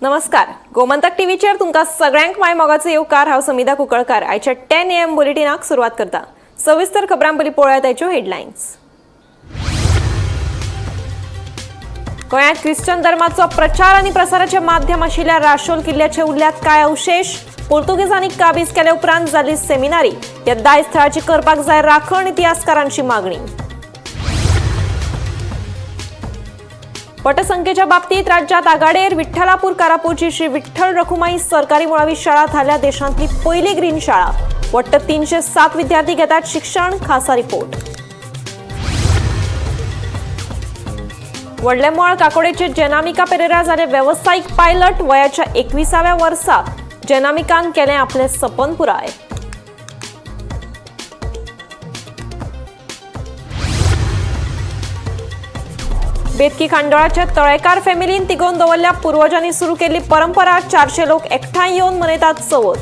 नमस्कार, गोमंतक टीव्हीचेर तुमकां सगळ्यांक माय मोगाचो येवकार. हांव समिधा कुंकळकार. आयच्या 10 एएम बुलेटिनाक सुरवात करता. सविस्तर खबरां पयलीं पळोवया ताच्यो हेडलायन्स. गोंयांत ख्रिश्चन धर्माचो प्रचार आनी प्रसाराचे माध्यम आशिल्ल्या राशोल किल्ल्याचे उरल्यात कांय अवशेश. पोर्तुगेजांनी काबीज केले उपरांत जाली सेमिनारी. ह्या दायज थळाची करपाक जाय राखण, इतिहासकारांची मागणी. पटसंख्येच्या बाबतीत राज्यात आघाडेर विठ्ठलापूर कारापूरची श्री विठ्ठल रखुमाई सरकारी मुळावी शाळा थारल्या देशांतली पहिली ग्रीन शाळा. वट्ट 307 विद्यार्थी घेतात शिक्षण. खासा रिपोर्ट. वडलेमळ काकोडेचे जेनामिका पेरेरा जाले वेवसायीक पायलट. वयाच्या 21व्या वर्सा जेनामिकान केलें आपलें सपन पुराय. बेतकी खांडोळाच्या तळेकार फॅमिलीन तिगोवन दवरल्या पुर्वजांनी सुरू केल्ली परंपरा. 400 लोक एकठांय येवन मनयतात चवथ.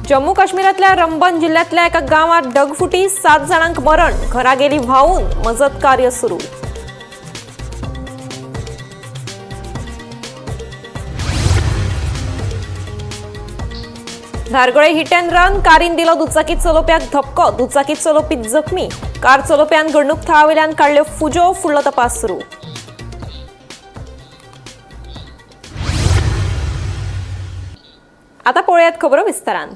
जम्मू काश्मीरातल्या रंबन जिल्ह्यातल्या एका गावात ढगफुटी, 7 जाणांक मरण. घरां गेली व्हांवून, मजत कार्य सुरू. धारगळे हिट अँड रन, कारीन दिलो दुचाकी चलोवप्याक धपको. दुचाकी चलोवपी जखमी. कार चलोवप्यान घडणूक थळावेल्यान काडल्यो फुजो. फुडलो तपास सुरू. आता पळोवयात खबरो विस्तारान.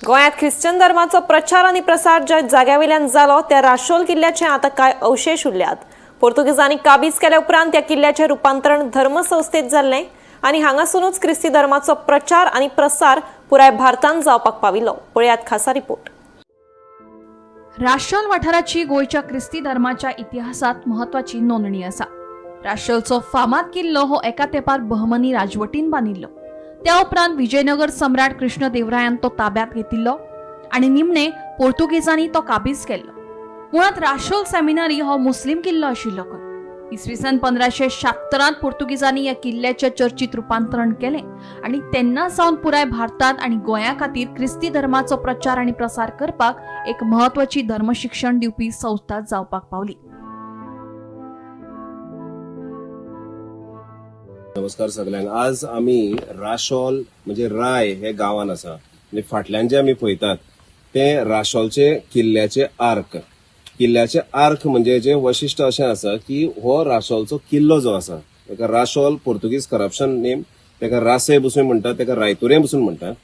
गोंयांत ख्रिश्चन धर्माचो प्रचार आनी प्रसार ज्या जाग्यावेल्यान जालो त्या राशोल किल्ल्याचे आतां कांय अवशेश उरल्यात. पोर्तुगेजांनी काबीज केल्या उपरांत त्या किल्ल्याचें रुपांतरण धर्मसंस्थेत जाल्लें आनी हांगासुनूच क्रिस्ती धर्माचो प्रचार आनी प्रसार पुराय भारतांत जावपाक पाविल्लो. पळयात खासा रिपोर्ट. राशोल वाठाराची गोंयच्या क्रिस्ती धर्माच्या इतिहासात म्हत्वाची नोंदणी आसा. राशोलचो फामाद किल्लो हो एका तेंपार बहमनी राजवटीन बांदिल्लो. त्या उपरांत विजयनगर सम्राट कृष्णदेवरायान तो ताब्यात घेतिल्लो आनी निमणे पोर्तुगेजांनी तो काबीज केल्लो. मुळांत राशोल सेमिनारी हो मुस्लीम किल्लो आशिल्लो खंय. इसवी सन 1576 पोर्तुगेजांनी ह्या किल्ल्याचें चर्चीत रुपांतरण केलें आनी तेन्ना सावन पुराय भारतांत आनी गोंया खातीर क्रिस्ती धर्माचो प्रचार आनी प्रसार करपाक एक म्हत्वाची धर्मशिक्षण दिवपी संस्था जावपाक पावली. नमस्कार सगल्यांक. आज आमी राशोल म्हणजे राय हे गांवान आसा आनी फाटल्यान जे आमी पळयतात ते राशोलचे किल्ल्याचे आर्क. किल्ल्याचे आर्क म्हणजे जे वैशिश्ट अशें आसा की हो राशोलचो किल्लो जो आसा ताका राशोल पोर्तुगीज करप्शन नेम, ताका रासय बसून म्हणटात, ताका रायतुरे बसून म्हणटात.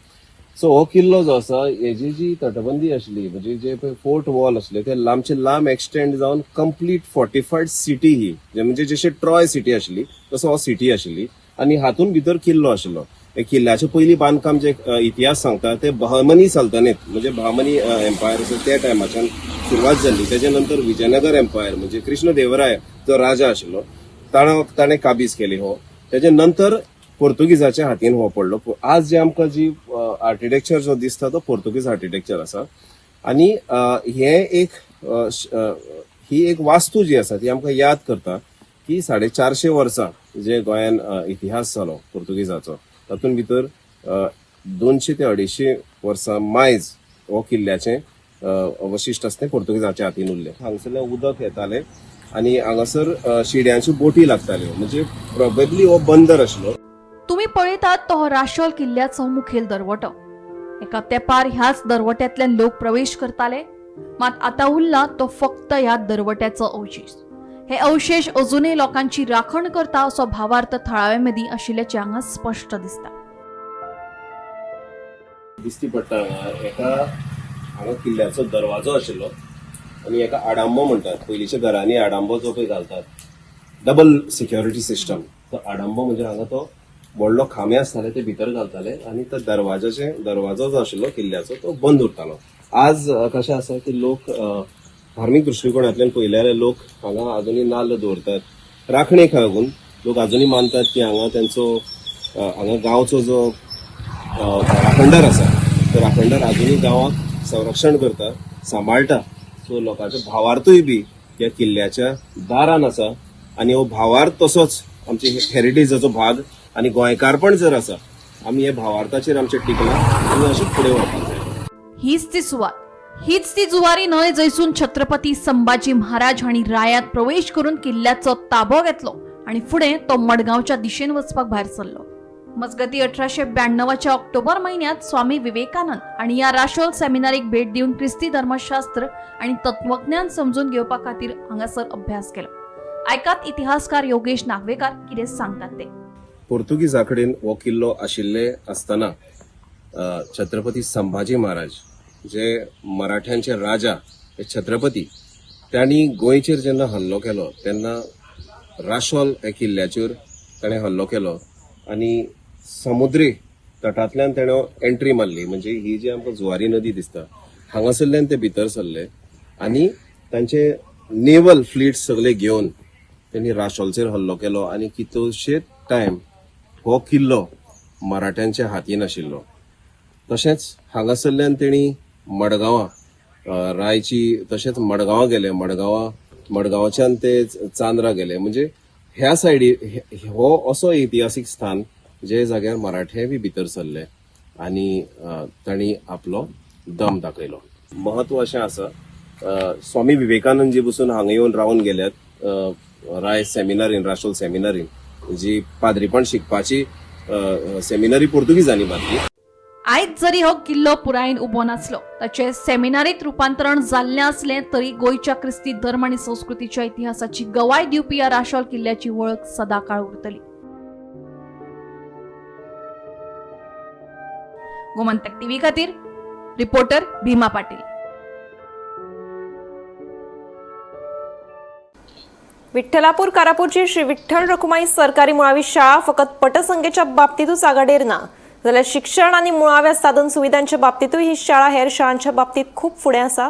सो हो किल्लो जो आसा हेजी जी तटबंदी आसली म्हणजे जे पळय फोर्ट वॉल आसले ते लांबचे लांब एक्सटेंड जावन कंप्लीट फॉर्टिफायड सिटी ही, जे म्हणजे जशी ट्रॉय सिटी आशिल्ली तसो हो सिटी आशिल्ली आनी हातून भितर किल्लो आशिल्लो. हे किल्ल्याचें पयलीं बांदकाम जे इतिहास सांगता ते बहमनी सल्तनेत म्हणजे बहमनी एम्पायर आसा त्या टायमाच्यान सुरवात जाल्ली. तेच्या नंतर विजयनगर एम्पायर म्हणजे कृष्णदेवराय जो राजा आशिल्लो ताणें काबीज केली हो. तेच्या नंतर पोर्तुगीजाच्या हातीन हो पडलो. आज जे आमकां जी आर्किटेक्चर जो दिसता तो पोर्तुगीज आर्किटेक्चर आसा आनी हे एक ही एक वास्तू जी आसा ती आमकां याद करता की 450 वर्सां जे गोंयान इतिहास जालो पोर्तुगीजाचो तातूंत भितर 200 ते 250 वर्सां मायज हो किल्ल्याचें अवशिश्ट आसा तें पोर्तुगीजाच्या हातीन उरलें. हांगसरलें उदक येतालें आनी हांगासर शिड्यांच्यो बोटी लागताल्यो म्हणजे प्रोबेबली हो बंदर आशिल्लो. तुमी पळयतात तो हो राशोल किल्ल्याचो मुखेल दरवटो. एका तेंपार ह्याच दरवट्यांतल्यान लोक प्रवेश करताले, मात आतां उरला तो फक्त ह्या दरवट्याचो अवशेश. हे अवशेश अजुनय लोकांची राखण करता असो भावार्थ थळाव्या मदीं आशिल्ल्याचें हांगा स्पश्ट दिसता. दिसती पडटा हांगा एका हांगा किल्ल्याचो दरवाजो आशिल्लो आनी एका आडांबो म्हणटात. पयलींच्या घरांनी आडांबो जो पळय घालतात, डबल सिक्युरिटी सिस्टम, तो आडांबो म्हणजे हांगा तो व्हडलो खांबे आसताले ते भितर घालताले आनी तो दरवाजाचे दरवाजो जो आशिल्लो किल्ल्याचो तो बंद उरतालो. आज कशें आसा की लोक धार्मीक दृश्टिकोणांतल्यान पळयले जाल्यार लोक हांगा अजुनूय नाल्ल दवरतात राखणेक लागून. लोक अजुनूय मानतात की हांगा तेंचो हांगा गांवचो जो राखणदार आसा तो राखणदार अजुनूय गांवाक संरक्षण करता, सांबाळटा. सो लोकांचो भावार्थूय बी ह्या किल्ल्याच्या दारान आसा आनी हो भावार्थ तसोच आमची हेरिटेजाचो भाग आनी गोंयकारपण जर आसा आमी हे भावार्थाचेर आमचें टिकलां आनी अशें फुडें व्हरपाक जाय. हीच ती सुवात हीच ती जुवारी न्हंय जंयसून छत्रपती संभाजी महाराज हांणी रायात प्रवेश करून किल्ल्याचो ताबो घेतलो आनी फुडें तो मडगांवच्या दिशेन वचपाक भायर सरलो. मजगती 1892च्या ऑक्टोबर म्हयन्यांत स्वामी विवेकानंद आनी ह्या राशोल सेमिनारीक भेट दिवन क्रिस्ती धर्मशास्त्र आनी तत्वज्ञान समजून घेवपा खातीर हांगासर अभ्यास केलो. आयकात इतिहासकार योगेश नागवेकार कितें सांगतात ते. पोर्तुगीजा कडेन हो किल्लो आशिल्ले आसतना छत्रपती संभाजी महाराज जे मराठ्यांचे राजा हे छत्रपती त्यांनी गोंयचेर जेन्ना हल्लो केलो तेन्ना राशोल ह्या किल्ल्याचेर ताणें हल्लो केलो आनी समुद्री तटांतल्यान तेणें एंट्री मारली. म्हणजे ही जी आमकां जुवारी नदी दिसता हांगासरल्यान ते भितर सरले आनी तांचे नेवल फ्लीट सगळे घेवन त्यांनी राशोलचेर हल्लो केलो आनी कितलोशेच टायम हो किल्लो मराठ्यांच्या हातीन आशिल्लो. तशेंच हांगासरल्यान तेणी मडगांवां रायची तशेंच मडगांवां गेले, मडगांवच्यान ते चांद्रा गेले. म्हणजे ह्या सायडी हो असो इतिहासीक स्थान जे जाग्यार मराठे बी भितर सरले आनी तांणी आपलो दम दाखयलो. महत्व अशें आसा, स्वामी विवेकानंदजी बसून हांगा येवन रावन गेल्यात. राय सेमिनारीन, राशोल सेमिनारीन जी पाद्रीपण शिकपाची सेमिनरी पोर्तुगीजांनी बांदली. आयज जरी हो किल्लो पुरायेन उबो नासलो, ताचें सेमिनारीत रुपांतरण जाल्लें आसलें तरी गोंयच्या क्रिस्ती धर्म आनी संस्कृतीच्या इतिहासाची गवाय दिवपी ह्या राशोल किल्ल्याची वळख सदांकाळ उरतली. गोमंतक टीव्ही खातीर रिपोर्टर भीमा पाटील. विठ्ठलापूर कारापूरची श्री विठ्ठल रखुमाई सरकारी मुळावी शाळा फकत पटसंख्येच्या बाबतीतूच आघाडेर ना जाल्यार शिक्षण आनी मुळाव्या साधन सुविधांच्या बाबतीतूय ही शाळा हेर शाळांच्या बाबतीत खूब फुडें आसा.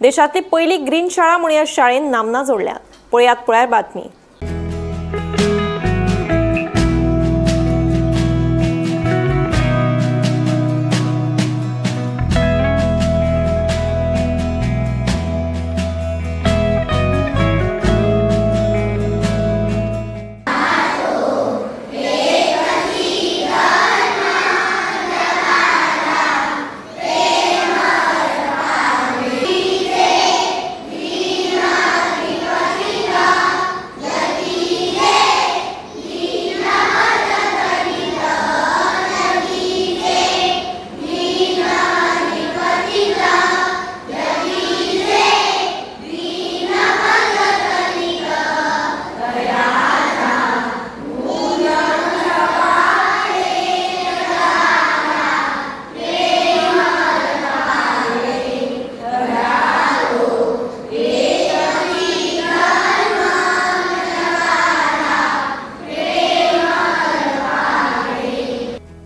देशांतली पयली ग्रीन शाळा म्हूण ह्या शाळेन नामना जोडल्या. पळयात पळयार बातमी.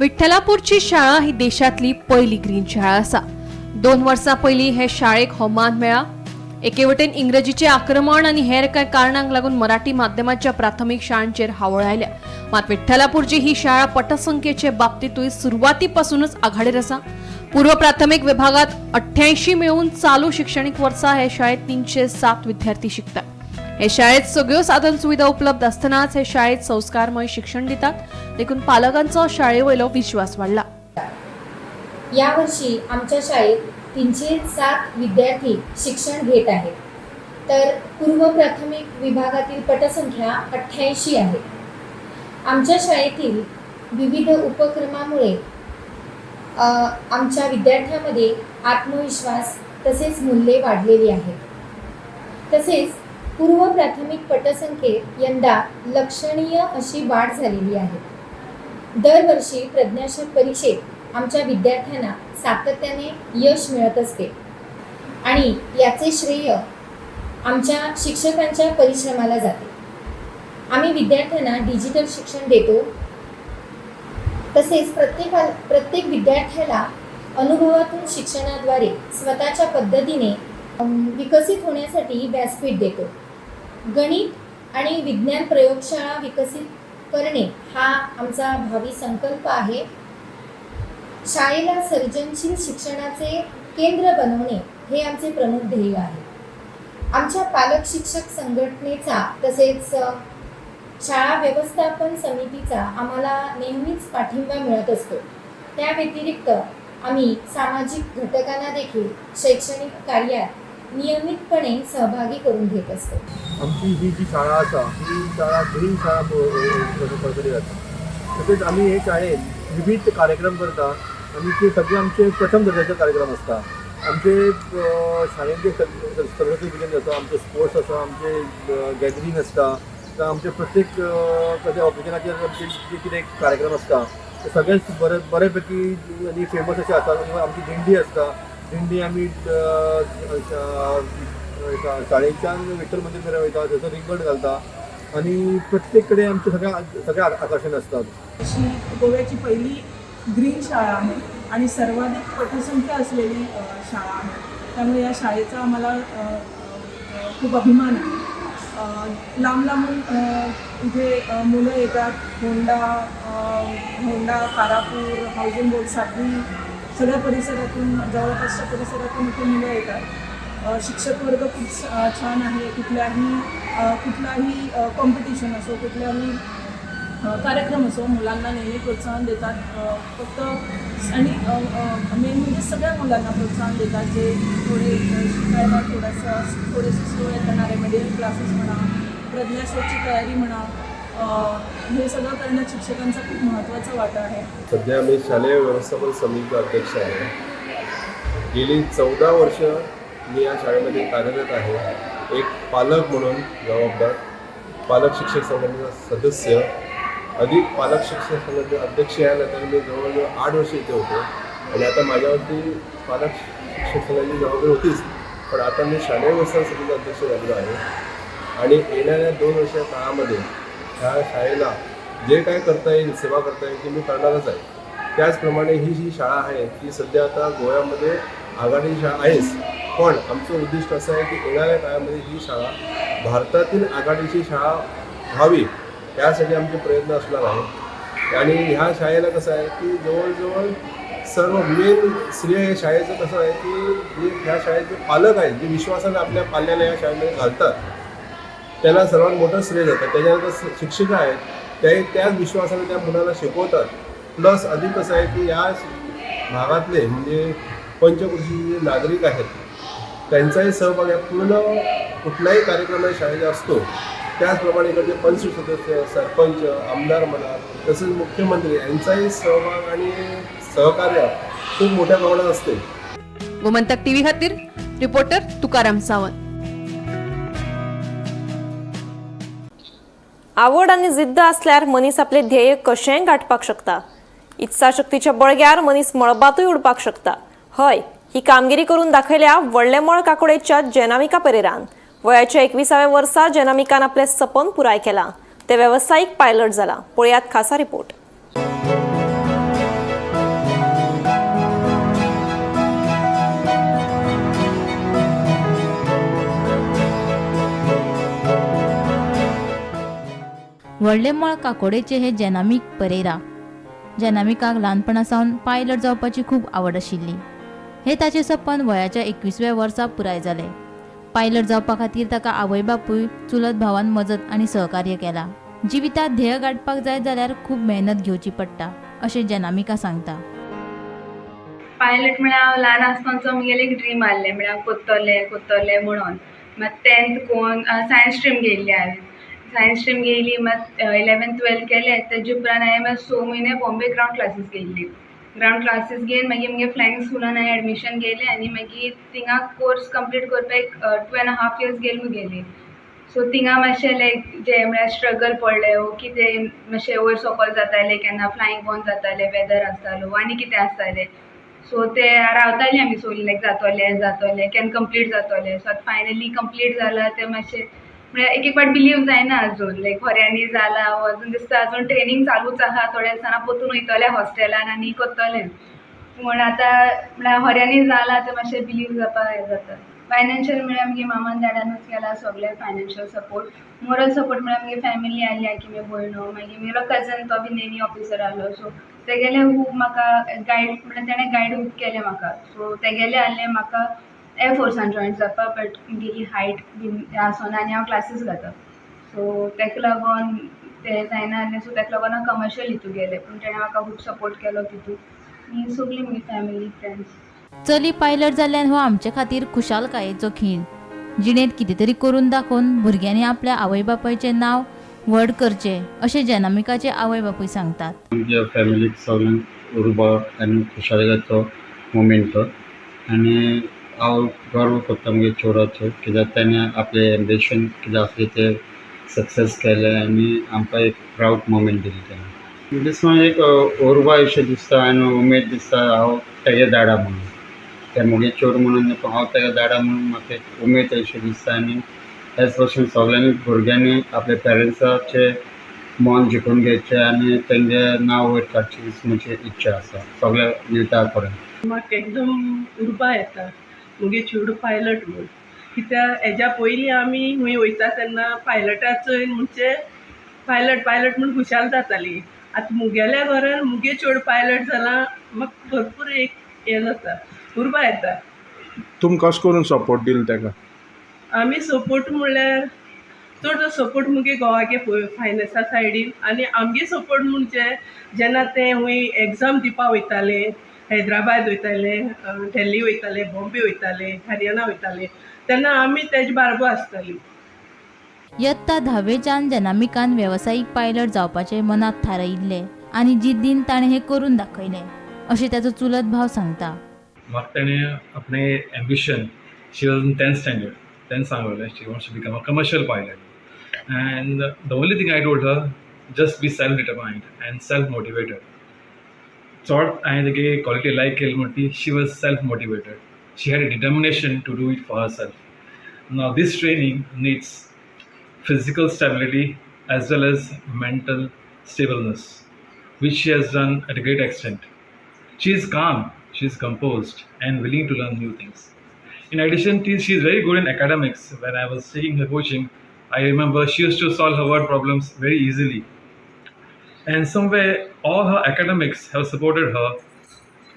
विठ्ठलापूरची शाळा ही देशातली पयली ग्रीन शाळा आसा. 2 वर्सां पयलीं हे शाळेक हो मान मेळ्ळा. एके वटेन इंग्रजीचें आक्रमण आनी हेर कांय कारणांक लागून मराठी माध्यमाच्या प्राथमीक शाळांचेर हावळ आयल्या. मात विठ्ठलापूरची ही शाळा पटसंख्येचे बाबतींतूय सुरवातीपासूनच आघाडेर आसा. पूर्व प्राथमीक विभागात 88 मेळून चालू शिक्षणीक वर्सा हे शाळेत 307 विद्यार्थी शिकतात. हे शाळेत सगळ्यो साधन सुविधा उपलब्ध आसतनाच हे शाळेत संस्कारमय शिक्षण दितात, देखून पालकांचो शाळेवयलो विश्वास वाडला. यावर्षी आमच्या शाळेत 307 विद्यार्थी शिक्षण घेत आहेत, तर पूर्व प्राथमिक विभागातील पटसंख्या 88 आहे. आमच्या शाळेतील विविध उपक्रमामुळे आमच्या विद्यार्थ्यांमध्ये आत्मविश्वास तसेच मूल्ये वाढलेली आहेत. तसेच पूर्व प्राथमिक पटसंख्येत यंदा लक्षणीय अशी वाढ झालेली आहे. दरवर्षी प्रज्ञाशोध परीक्षेत आमच्या विद्यार्थ्यांना सातत्याने यश मिळत असते आणि याचे श्रेय आमच्या शिक्षकांच्या परिश्रमाला जाते. आम्ही विद्यार्थ्यांना डिजिटल शिक्षण देतो, तसेच प्रत्येक विद्यार्थ्याला अनुभवातून शिक्षणाद्वारे स्वतःच्या पद्धतीने विकसित होण्यासाठी व्यासपीठ देतो. गणित आणि विज्ञान प्रयोगशाळा विकसित करणे हा आमचा भावी संकल्प आहे. शाळेला सर्जनशील शिक्षणाचे केंद्र बनवणे हे आमचे प्रमुख ध्येय आहे. आमच्या पालक शिक्षक संघटनेचा तसेच शाळा व्यवस्थापन समितीचा आम्हाला नेहमीच पाठिंबा मिळत असतो. त्या व्यतिरिक्त आम्ही सामाजिक घटकांना देखील शैक्षणिक कार्यात नियमितपणे सहभागी करून घेत असतो. आमची ही जी शाळा आसा ही शाळा ग्रीन शाळा कशी जाता. तसेच आमी हे शाळेन विविध कार्यक्रम करता आनी ते सगळे आमचे प्रथम दर्जाचे कार्यक्रम आसता. आमचे शाळेन जे सरस्वती पुजन जाता, आमचे स्पोर्ट्स आसा, आमचे गॅदरींग आसता, जावं आमचे प्रत्येक कसल्या ऑकेजनाचेर आमचे जे कितें कार्यक्रम आसता ते सगळेच बरे बरे पैकी आनी फेमस अशे आसा. आमची दिंडी आसता, दिंडी आमी शाळेच्यान विठ्ठल मंदीर मेरेन वयता, थंयसर रिंगण घालता आनी प्रत्येक कडेन आमचे सगळे सगळे आकर्शण आसतात. अशी गोव्याची पहिली ग्रीन शाळा आहे आणि सर्वाधिक पटसंख्या असलेली शाळा आहे. त्यामुळे या शाळेचा आम्हाला अ, अ, खूप अभिमान आहे. लांब लांबून इथे मुलं येतात. Honda, Honda, Karapur, housing board, साखळी, सगळ्या परिसरातून, जवळपासच्या परिसरातून इथे मुलं येतात. शिक्षक वर्ग खूप छान आहे. कुठलाही कॉम्पिटिशन असो, कुठल्याही कार्यक्रम असो, मुलांना नेहमी प्रोत्साहन देतात. फक्त आणि मेन म्हणजे सगळ्या मुलांना प्रोत्साहन देतात, जे थोडे शिकायला थोडेसे स्लो आहेत त्यांना रेमेडियल क्लासेस म्हणा, प्रज्ञाशोधची तयारी म्हणा, हे सगळं करण्यात शिक्षकांचा खूप महत्त्वाचा वाटा आहे. सध्या मी शालेय व्यवस्थापन समितीचा अध्यक्ष आहे. गेली 14 वर्ष मी या शाळेमध्ये कार्यरत आहे. एक पालक म्हणून जबाबदार, पालक शिक्षक संघटनेचा सदस्य, अधिक पालक शिक्षक संघटनेचा अध्यक्ष या नात्याने मी जवळजवळ 8 वर्ष इथे होतो आणि आता माझ्यावरती पालक शिक्षक संघाची जबाबदारी होतीच, पण आता मी शालेय व्यवस्थापन समितीचा अध्यक्ष झालेलो आहे आणि येणाऱ्या 2 वर्षाच्या काळामध्ये ह्या शाळेला जे काय करता येईल, सेवा करता येईल ती मी करणारच आहे. त्याचप्रमाणे ही जी शाळा आहे ती सध्या आता गोव्यामध्ये आघाडी शाळा आहेच, पण आमचं उद्दिष्ट असं आहे की येणाऱ्या काळामध्ये ही शाळा भारतातील आघाडीची शाळा व्हावी यासाठी आमचे प्रयत्न असणार आहे. आणि ह्या शाळेला कसं आहे की जवळजवळ सर्व मेन श्रेय या शाळेचं कसं आहे की जे ह्या शाळेचे पालक आहेत, जे विश्वासाने आपल्या पाल्याला या शाळेमध्ये घालतात, त्यांना सर्वात मोठं श्रेय जातं. त्याच्यानंतर शिक्षिका आहेत, ते त्याच विश्वासाने त्या मुलांना शिकवतात. प्लस अधिक कसं आहे की या भागातले म्हणजे पंचकृषीचे जे नागरिक आहेत त्यांचाही सहभाग या पूर्ण कुठलाही कार्यक्रम या शाळेचा असतो. त्याचप्रमाणे इकडचे पंच सदस्य, सरपंच, आमदार म्हणा, तसेच मुख्यमंत्री यांचाही सहभाग आणि सहकार्य खूप मोठ्या प्रमाणात असते. गोमंतक टीव्ही खातीर रिपोर्टर तुकाराम सावंत. आवड आनी जिद्द असल्यार मनीस आपले ध्येय कशेंय गांठपाक शकता. इत्साशक्तीच्या बळग्यार मनीस मळबातूय उडपाक शकता. हय, ही कामगिरी करून दाखयल्या व्हडलेमळ काकोडेच्या जेनामिका परेरान. वयाच्या 21व्या वर्सा जेनामिकान आपलें सपन पुराय केलां. ते वेवसायीक पायलट जाला. पळयात खासा रिपोर्ट. व्हडलेमळ काकोडेचे हे जेनामीक परेरा. जेनामिकाक ल्हानपणा सावन पायलट जावपाची खूब आवड आशिल्ली. हे ताचें सपन वयाच्या 21व्या वर्सा पुराय जालें. पायलट जावपा खातीर ताका आवय बापूय, चुलत भावान मजत आनी सहकार्य केलां. जिवितांत ध्येय गांठपाक जाय जाल्यार खूब मेहनत घेवची पडटा अशें जेनामिका सांगता. पायलट म्हळ्यार हांव ल्हान आसतनाचो म्हगेलें एक ड्रीम आहलें, म्हळ्यार हांव कोत्तोलें कोत्तोलें म्हणून. मागीर टेंथ कोन्न सायन्स स्ट्रीम घेयल्ली हांवें. सायन्स स्ट्रीम घेयली, मागीर इलेवेंथ टुवेल्थ केलें. तेजे उपरांत हांवें मागीर 6 म्हयने बॉम्बे ग्रावंड क्लासीस घेयल्ली. ग्रावंड क्लासीस घेवन मागीर म्हगे फ्लायींग स्कुलान हांवें एडमिशन घेयलें आनी मागीर थिंगा कोर्स कंप्लीट करपाक एक 2.5 इयर्स गेले मुगेले. सो थिंगा मातशें लायक जे म्हळ्यार स्ट्रगल पडलें वो कितें, मातशें वयर सकयल जातालें, केन्ना फ्लायींग बंद जातालें, वेदर आसतालो आनी कितें आसतालें. सो ते रावतालीं आमी सोगलीं लायक जातोलें जातोलें, केन्ना कंप्लीट जातोलें. सो आतां फायनली कंप्लीट जालां तें मातशें म्हळ्यार एक एक फावट बिलीव जायना अजून, लायक खऱ्यांनी जालां वो अजून दिसता अजून ट्रेनींग चालूच आहा. थोड्या दिसांनी परतून वयतलें हॉस्टेलान आनी करतलें. पूण आतां म्हळ्यार खऱ्यांनी जालां तें मातशें बिलीव जावपाक हें जाता. फायनान्शियल म्हळ्यार आमगे मामान डॅडानूच केला सगळें फायनान्शियल सपोर्ट. मोरल सपोर्ट म्हळ्यार आमगे फॅमिली आहली, की मुगे भयणू, मागीर म्हगेलो कजन, तो बी नेवी ऑफिसर आहलो. सो तेगेलें खूब म्हाका गायड, म्हळ्यार तेणें गायड खूब केलें म्हाका. सो तेगेलें आहलें म्हाका एअरफोर्सान जॉयन जावपाक, बट म्हगेली हायट बीन आसना आनी हांव क्लासीस घाता, सो तेका लागून तें जायना आहलें. सो तेका लागून हांव कमर्शियल हितू गेलें, पूण तेणें म्हाका खूब सपोर्ट केलो तितू. आनी सगळीं म्हजी फॅमिली फ्रेंड्स. चली पायलट जाल्ल्यान हो आमचे खातीर खुशालकायेचो खीण. जिणेंत कितें तरी करून दाखोवन भुरग्यांनी आपल्या आवय बापायचें नांव व्हड करचें अशें जेनामिकाचे आवय बापूय सांगतात. आमच्या फॅमिलीक सगळ्यांक उर्बा आनी खुशालकायेचो मोमेंट तो. आनी हांव गर्व करता म्हगे चेडवाचेर, कित्याक तेणें आपलें एम्बिशन कितें आसलें तें सक्सेस केलें आनी आमकां एक प्रावड मोमेंट दिली तेणें. दिसता एक उर्बा अशें दिसता आनी उमेद दिसता, हांव तेगे डाडा म्हणून, तें म्हगे चेडूं म्हणून, हांव तेगे डाडा म्हणून म्हाका एक उमेद अशें दिसता. आनी ह्याच भशेन सगळ्यांनी भुरग्यांनी आपल्या पेरंट्साचें मन जिखून घेवचें आनी तेंगे नांव वयर काडचें अशी म्हजी इच्छा आसा सगळ्या युथा कडेन. म्हाका एकदम उर्बा येता मुगे चेडूं पायलट म्हूण, कित्याक हेज्या पयलीं आमी खंय वयता तेन्ना पायलटा चोयन म्हणजे पायलट पायलट म्हूण खुशाल जाताली. आतां मुगेल्या घरान मुगे चेडूं पायलट जालां, म्हाका भरपूर एक हें जाता, उर्बा येता. तुमी कशें करून सपोर्ट दिलो ताका? आमी सपोर्ट म्हणल्यार चड सपोर्ट मुगे घोवागे फायनान्सा सायडीन, आनी आमगे सपोर्ट म्हणजे जेन्ना तें खंय एग्जाम दिवपा वयतालें, हैदराबाद वयतालें, दिल्ली वयतालें, बॉम्बे वयतालें, हरियाणा वयतालें, तेन्ना आमी तेजे बारबो आसतालीं. यत्ता धावेच्यान जेनामिकान वेवसायीक पायलट जावपाचें मनांत थारायिल्लें आनी जिद्दीन ताणें हें करून दाखयलें अशें ताचो चुलत भाव सांगता. म्हाका तेणें आपणें ambition, she was in 10th standard तेन्ना सांगलेलें, she wants to become a commercial pilot, and the only thing I told her, just be self determined and self motivated. चड हांवें तेगे क्वॉलिटी लायक केली म्हण ती, she was self motivated, she had a determination to do it for herself. Now this training needs physical stability as well as mental stableness, which she has done at a great extent. She is calm, she is composed, and willing to learn new things. In addition, she is very good in academics. When I was taking her coaching, I remember she used to solve her word problems very easily. And somewhere, all her academics have supported her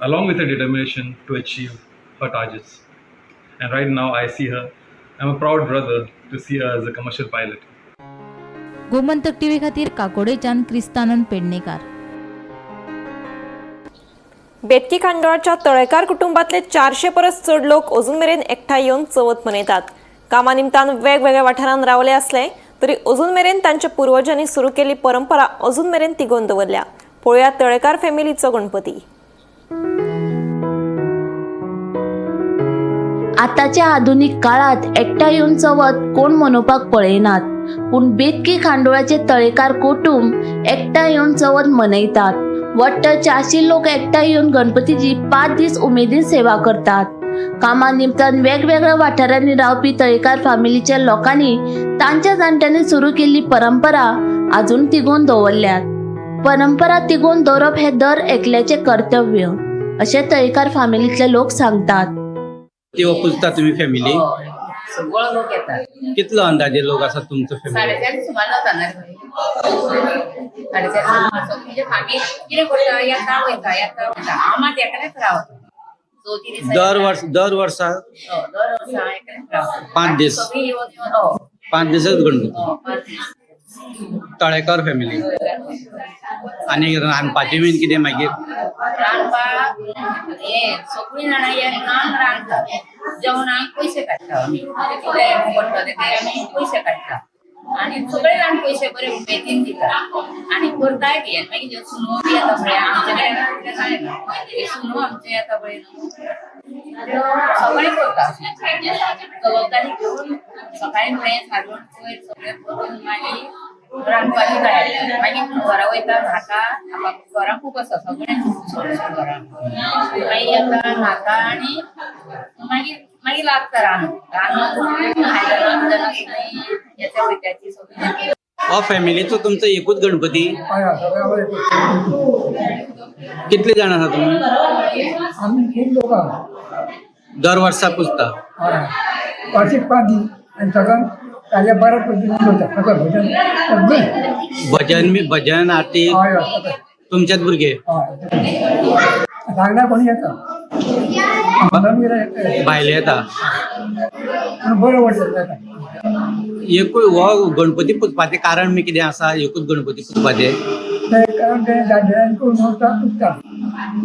along with her determination to achieve her targets. And right now, I see her. I'm a proud brother to see her as a commercial pilot. Gomantak TV खातीर काकोडेच्यान क्रिस्तानंद पेडणेकार. बेतकी खांडोळाच्या तळेकार कुटुंबातले 400 परस चड लोक अजून मेरेन एकठांय येवन चवथ मनयतात. कामा निमतान वेगवेगळ्या वाठारांत रावले असले तरी अजून मेरेन तांच्या पुर्वजांनी सुरू केल्ली परंपरा अजून मेरेन तिगोवन दवरल्या. पळोवया तळेकार फॅमिलीचो गणपती. आतांच्या आधुनीक काळांत एकठांय येवन चवथ कोण मनोवपाक पळयनात, पूण बेतकी खांडोळाचे तळेकार कुटूंब एकठांय येवन चवथ मनयतात. वट्ट 400 लोक एकठांय येवन गणपतीची 5 दीस उमेदीन सेवा करतात. कामा निमतान वेगवेगळ्या वाठारांनी रावपी तळेकार फामिलीच्या लोकांनी तांच्या जाणट्यांनी सुरू केल्ली परंपरा अजून तिगोवन दवरल्यात. परंपरा तिगोवन दवरप हें दर एकल्याचें कर्तव्य अशें तळेकार फामिलींतले लोक सांगतात. ती पुजता तुमी फॅमिली? सगळो लोक येतात. कितलो अंदाजे लोक आसा तुमचो फॅमिली? 450 सुमार जाता ना, 450. म्हणजे आमी कितें करता, येता वयता, येता वयता. हांव मात एकलेच रावता चवथी दिसा. दर वर्सा? हय, दर वर्सा एकलेच रावता. 5 दीस? सगळीं येवन येवन, हय. 5 दिसच गणपती? हय, 5 दीस. तळेकर फॅमिली. आनी रांदपाचें बीन कितें मागीर? रांदपाक हें सगळीं जाणां येवन रांदतात. जेवणाक पयशे काडटा आमी, कितें पडटले ते आमी पयशे काडटा आनी सगळे जाण पयशे बरे उमेदीन दिता आनी करताय बी. आनी मागीर सुनो बी येता पळय, आमचे कडेन तितलें कांय ना, हे सुनो आमचे येता पळय न्हू, त्यो सगळें करता. जबाबदारी घेवन सकाळी फुडें सारून पयर सगळें करून मागीर रांदपाची तयारी. मागीर घरा वयता, न्हाता, घरां खूब आसा सगळें, चडशें घरां. मागीर येता, न्हाता आनी मागीर मागीर लागता रांदूंक. रांदून आयदनां बियदनां सगळीं हेच्या वयत्याची सगळीं. हो फॅमिलीचो तुमचो एकूच गणपती? कितले जाण आसा तुमी? आमी खूब लोक आहा. दर वर्सा पुजता? हय, वार्षिक 5 दीस आनी सगळ्यांक ताज्या बऱ्या पद्दतीन करता सगळें भजन सगळें. भजन बी, भजन आरती? हय हय सगळें. तुमचेच भुरगे? हय, सांगल्यार कोणी येता, येता. भायले येता? पूण बरें वाटता येता. एकूय हो गणपती पुजपाचें कारण बी कितें आसा, एकूच गणपती पुजपाचें? तें कारण तें जाणट्यांनी करून वता, पुजता.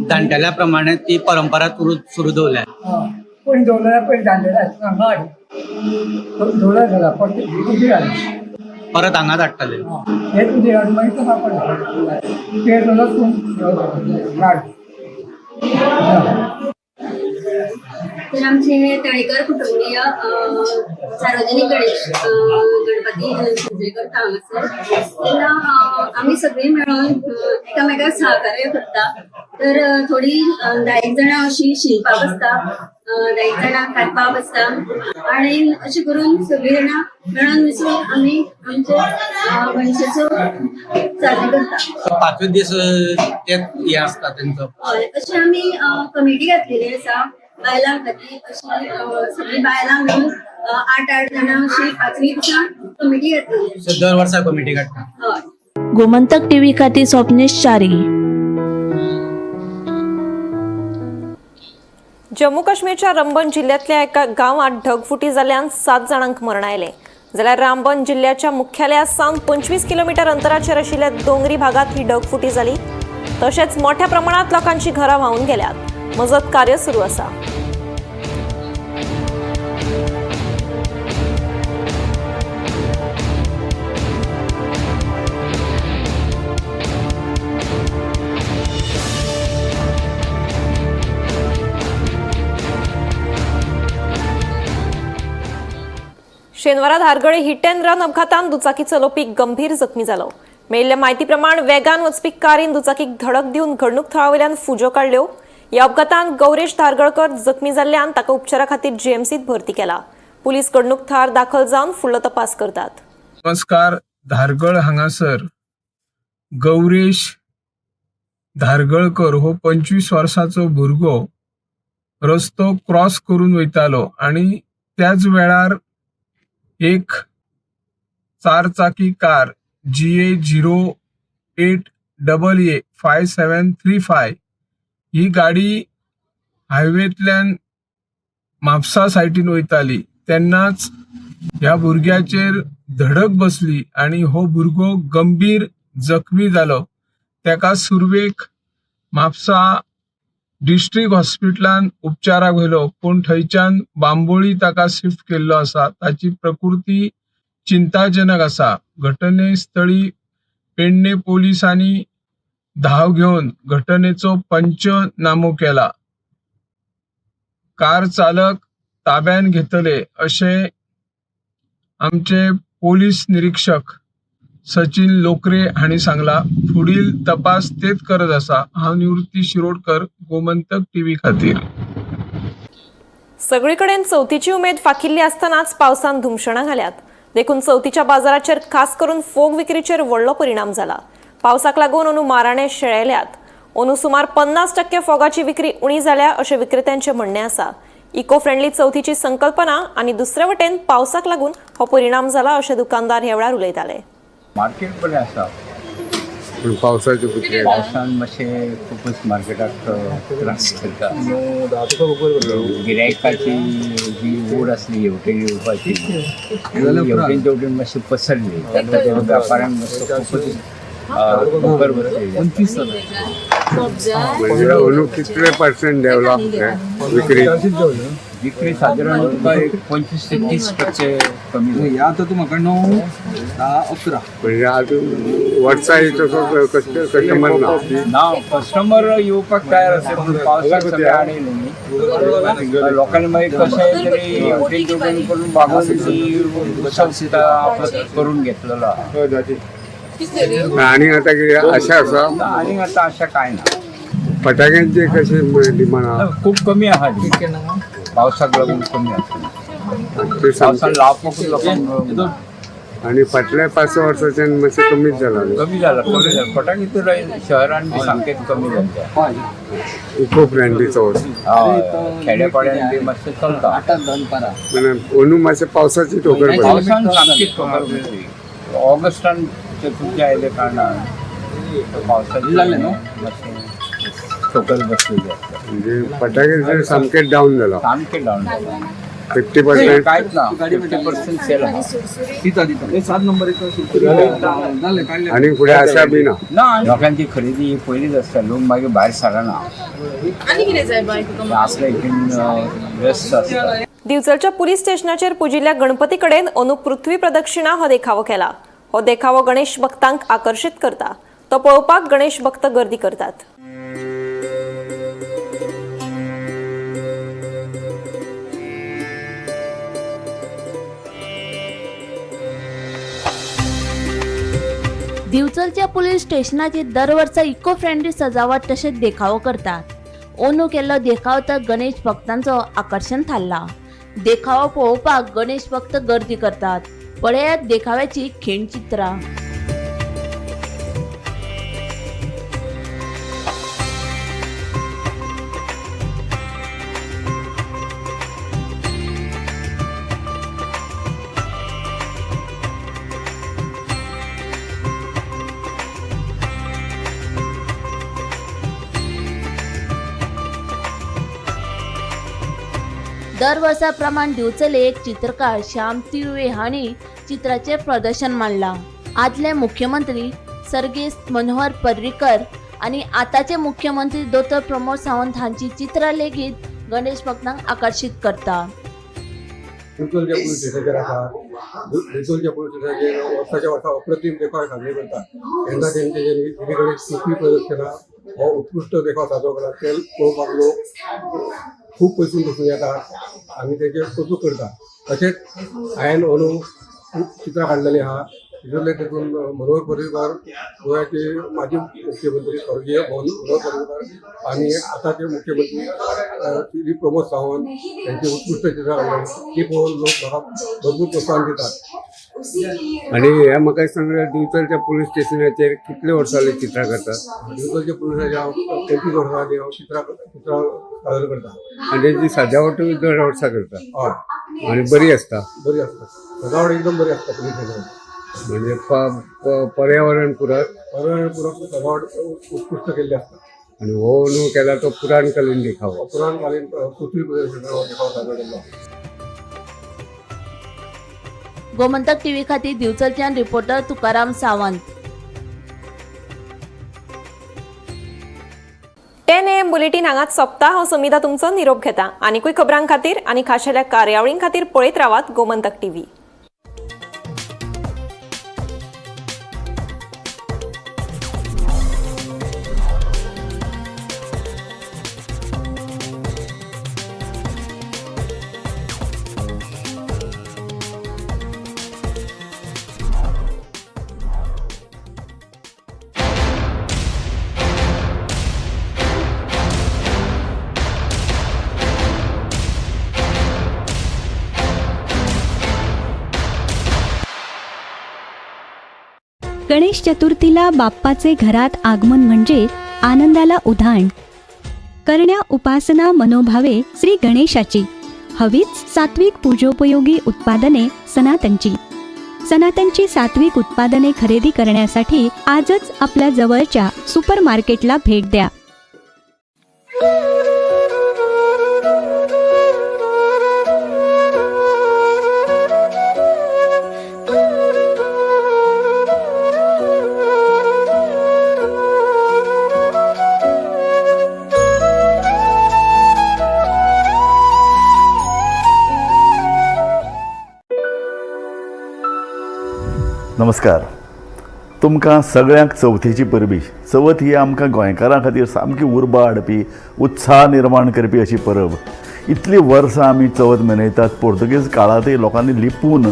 जाणटेल्या प्रमाणे ती परंपरा सुरू दवरल्या. हय, पयलीं दवरलें, पयलीं जाणटेले आसतना हांगा हाडली, दवरले जाला परत उदीक हाडली. परत हांगाच हाडटले. हेच उदीक हाडून मागीर तो वापरता पेर जालो तूं हाड. तर आमचे तळेकर कुटुंबीय सार्वजनीक गणेश गणपती साजरे करता हांगासर. तेन्ना आमी सगळीं मेळोन एकामेकाक सहकार्य करता. तर थोडी 10 एक जाणां अशीं शिनपाक आसता, 10 एक जाणां कातपाक आसता आनी अशें करून सगळीं जाणां मेळोन मिसळून आमी आमचे गणेशाचो साजरे करता. पांचवे दीस ते हे आसता तेंचो. हय, अशें आमी कमिटी घातलेली आसा बायलां खातीर. अशी सगळीं बायलां मेळून आठ आठ जाणां अशी पांचवी दिसा कमिटी घातलेली आसा. सो दर वर्सा कमिटी काडटा. हय. गोमंतक टीव्ही खातीर स्वप्नेश च्यारी. जम्मू काश्मीरच्या रंबन जिल्ह्यांतल्या एका गांवांत ढगफुटी जाल्ल्यान 7 जाणांक मरण आयलें. जाल्यार रामबन जिल्ह्याच्या मुख्यालया सावन 25 किलोमिटर अंतराचेर आशिल्ल्या दोंगरी भागात ही ढगफुटी जाली. तशेंच मोठ्या प्रमाणात लोकांची घरां व्हांवून गेल्यात. मजत कार्य सुरू आसा. शेनवारा धारगळे हिट अँड रन अपघातान दुचाकी चलोवपी गंभीर जखमी जालो. मेळिल्ल्या म्हायती प्रमाण वेगान वचपी कारीन दुचाकीक धडक दिवन घडणूक थळावयल्यान फुज्यो काडल्यो. ह्या अपघातान गौरेश धारगळकर जखमी जाल्ल्यान ताका उपचारा खातीर जीएमसीत भरती केला. पुलीस घडणूक थळार दाखल जावन फुडलो तपास करतात. नमस्कार. धारगळ हांगासर गौरेश धारगळकर हो 25 वर्साचो भुरगो रस्तो क्रॉस करून वयतालो आनी त्याच वेळार एक चार चाकी car GA 08 AA 5735 ही गाडी हायवेंतल्यान म्हापसा सायटीन वयताली तेन्नाच ह्या भुरग्याचेर धडक बसली आनी हो भुरगो गंभीर जखमी जालो. तेका सुरवेक म्हापसा डिस्ट्रिक्ट हॉस्पिटलान उपचाराक व्हेलो, पूण थंयच्यान बांबोळी ताका शिफ्ट केल्लो आसा. ताची प्रकृती चिंताजनक आसा. घटनेस्थळी पेडणे पोलिसांनी धांव घेवन घटनेचो पंचनामो केला. कार चालक ताब्यान घेतले अशें आमचे पोलीस निरीक्षक सचिन लोकरे हांणी सांगला. फुडील तपास तेच करत आसा. हांव निवृत्ती शिरोडकर, गोमंतक टीव्ही खातीर. सगळीकडेन चवथीची उमेद फाकिल्ली आसतनाच पावसान धुमशणां घाल्यात. देखून चवथीच्या बाजाराचेर खास करून फोग विक्रीचेर व्हडलो परिणाम जाला. पावसाक लागून अंदू माराणे शेळेल्यात. अंदू सुमार 50% फोगाची विक्री उणी जाल्या अशें विक्रेत्यांचें म्हणणें आसा. इको फ्रेंडली चवथीची संकल्पना आनी दुसरे वटेन पावसाक लागून हो परिणाम जाला अशें दुकानदार ह्या वेळार उलयताले. मार्केट बरें आसा. पूण पावसाचे कितें? पावसान मातशें खुबूच मार्केटाक त्रास जाता. गिरायकाची जी ओड आसली हेवटेन येवपाची, ती हेवटेन तेवटेन मातशी पसरली. ताका ते व्यापाऱ्यांक मातसो खुबूच ठोकर बसलेली आसा. म्हणजे अंदू कितले पर्सेंट देंवला विक्री? विक्री सादारण तुका एक 25 ते 30% कमी जाली. आतां तूं म्हाका 9, 10, 11. म्हणजे आतां वर्सा तसो कस्टमर ना. ना, कस्टमर येवपाक तयार आसा, पूण पावसाक सगळें आडयलें न्ही. लोकांनी मागीर कशें तरी हेवटेन तेवटेन करून भागोवन ती उत्सव आपलो करून घेतलेलो आहा. आनी आतां कितें आशा आसा? आनी आतां अशें कांय ना. फटाक्यांचे कशें डिमांड आहा? खूब कमी आहा ती. पावसाक लागून कमी आसा. ते पावसान लावपाकूच लोकांक मेळूंक ना. आनी फाटल्या 5-6 वर्साच्यान मातशें कमीच जाला. कमी जाला, कमी जाला. फटाके तर शहरान बी सामकेच कमी जाले. इको फ्रेंडली चवथ. हय, खेड्यापाड्यान बी मातशें चलता. म्हणजे अंदू मातशें पावसाची ठोकर पडली. पावसान सामकीच ठोकर बसली. ऑगस्टान चतुर्थी आयले कारणान पावसाची जालें न्हू? मातशें ठोकर बसलेली आसा. म्हणजे फटाके सामकें डावन जाला. सामकें डावन जाला. 50%? कांयच ना, 50% सेल आहा. सात नंबर. आनी फुडें आशा बी ना? ना, लोकांची खरेदी ही पयलीच आसता. लोक मागीर भायर सरना. आनी कितें जाय बाय तुका? असले हितून व्यस्त आसता. दिवचलच्या पुलीस स्टेशनाचेर पुजिल्ल्या गणपती कडेन अंदू पृथ्वी प्रदक्षिणा हो देखावो केला. हो देखावो गणेश भक्तांक आकर्शीत करता. तो पळोवपाक गणेश भक्त गर्दी करतात. दिवचलच्या पुलीस स्टेशनाचेर दर वर्सा इको फ्रेंडली सजावट तशेंच देखावो करतात. अंदू केल्लो देखाव तर गणेश भक्तांचो आकर्शण थारला. देखावो पळोवपाक गणेश भक्त गर्दी करतात. पळयात देखाव्याची खीणचित्रां. दर वर्सा प्रमाण दिवचले एक चित्रकार श्याम तिळवे हांणी चित्राचें प्रदर्शन मांडलां. आदले मुख्यमंत्री सर्गेस्त मनोहर पर्रीकर आनी आतांचे मुख्यमंत्री दोतोर प्रमोद सावंत हांची चित्रां लेगीत गणेश भक्तांक आकर्शीत करता. दिवचलच्या पुलीस स्टेशनाचेर आसा. दिवचलच्या पुलीस स्टेशनाचेर वर्साच्या वर्सा अप्रतीम देखाव सादर करता. तेन्ना तेंचे जे गणेश पृथ्वी प्रदक्षिणा हो उत्कृश्ट देखाव सादर करता. ते पळोवपाक लोक खूब पयसून पसून येता आनी तेजें कौतूक करता. तशेंच हांवें अंदू खूब चित्रां काडलेलीं आहा. तितूंतले तितून मनोहर पर्रीकार, गोव्याचे माजी मुख्यमंत्री स्वर्गीय मनोहर पर्रीकार आनी आतांचे मुख्यमंत्री श्री प्रमोद सावंत यांची उत्कृश्ट चित्रां काडलेलीं, ती पळोवन लोक म्हाका भरपूर प्रोत्साहन दितात. आनी हे म्हाका सांगले, दिवचलच्या पुलीस स्टेशनाचेर कितले वर्सां जाली चित्रां करतात? दिवचलच्या पुलिसाचे हांव 25 वर्सां जालीं हांव चित्रां चित्रां सादर करता. आनी तेजी सजावटूय दर वर्सा करता? हय. आनी बरी आसता? बरी आसता, सजावट एकदम बरी आसता पुलीस स्टेशनार. म्हणजे पर्यावरण पुरक. पर्यावरण पुरक सजावट उत्कृश्ट केल्ली आसता. आनी हो न्हू केला तो पुराणकालीन देखावो. पुराणकालीन पृथ्वी प्रदर्शन हो देखाव सादर केल्लो. गोमंतक टीव्ही खातीर दिवचलच्यान reporter Tukaram Sawant. 10 AM bulletin हांगाच सोंपता. हांव समिता तुमचो निरोप घेता. आनीकूय खबरां खातीर आनी खाशेल्या कार्यावळीं खातीर पळयत रावात गोमंतक टीव्ही. गणेश चतुर्थीला बाप्पाचे घरात आगमन म्हणजे आनंदाला उधाण. करण्या उपासना मनोभावे श्री गणेशाची, हवीच सात्विक पूजोपयोगी उत्पादने सनातनची. सनातनची सात्विक उत्पादने खरेदी करण्यासाठी आजच आपल्या जवळच्या सुपर मार्केटला भेट द्या. नमस्कार, तुमकां सगळ्यांक चवथीची परबी. चवथ ही आमकां गोंयकारां खातीर सामकी उर्बा हाडपी, उत्साह निर्माण करपी अशी परब. इतलीं वर्सां आमी चवथ मनयतात. पोर्तुगीज काळांतय लोकांनी लिपून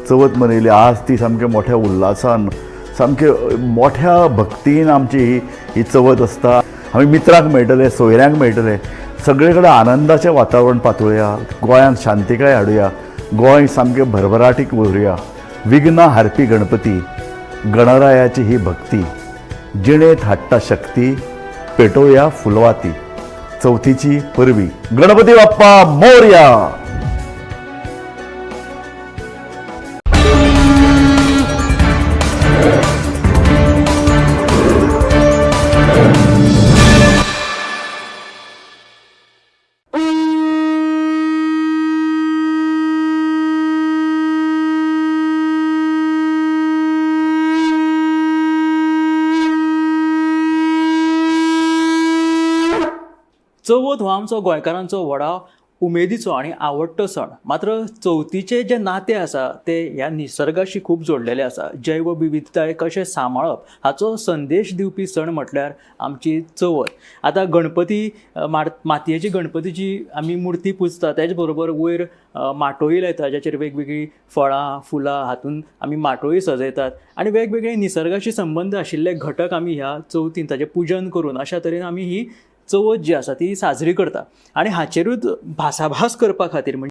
चवथ मनयली. आज ती सामक्या मोठ्या उल्हासान, सामके मोठ्या भक्तीन आमची ही चवथ आसता. आमी मित्रांक मेळटले, सोयऱ्यांक मेळटले, सगळे कडेन आनंदाचें वातावरण पातळुया. गोंयांत शांतिकाय हाडुया, गोंय सामकें भरभराटीक उरुया. विघ्न हारपी गणपती, गणरायाची ही भक्ती, जिणेंत हाडटा शक्ती, पेटोवया फुलवाती. चवथीची परबी. गणपती बाप्पा मोरया. चवथ हो आमचो गोंयकारांचो व्हडा उमेदीचो आनी आवडटो सण. मात्र चवथीचें जें नातें आसा तें ह्या निसर्गाशी खूब जोडलेलें आसा. जैव विविधताय कशें सांबाळप हाचो संदेश दिवपी सण म्हटल्यार आमची चवथ. आतां गणपती मातयेची गणपतीची आमी मुर्ती पुजता, तेच बरोबर वयर माटोळी लायता ज्याचेर वेगवेगळीं फळां फुलां हातून आमी माटोळी सजयतात आनी वेगवेगळे निसर्गाशी संबंद आशिल्ले घटक आमी ह्या चवथीन ताचें पुजन करून अशा तरेन आमी ही चवथ जी आसा ती साजरी करता. आनी हाचेरूच भासाभास करपा खातीर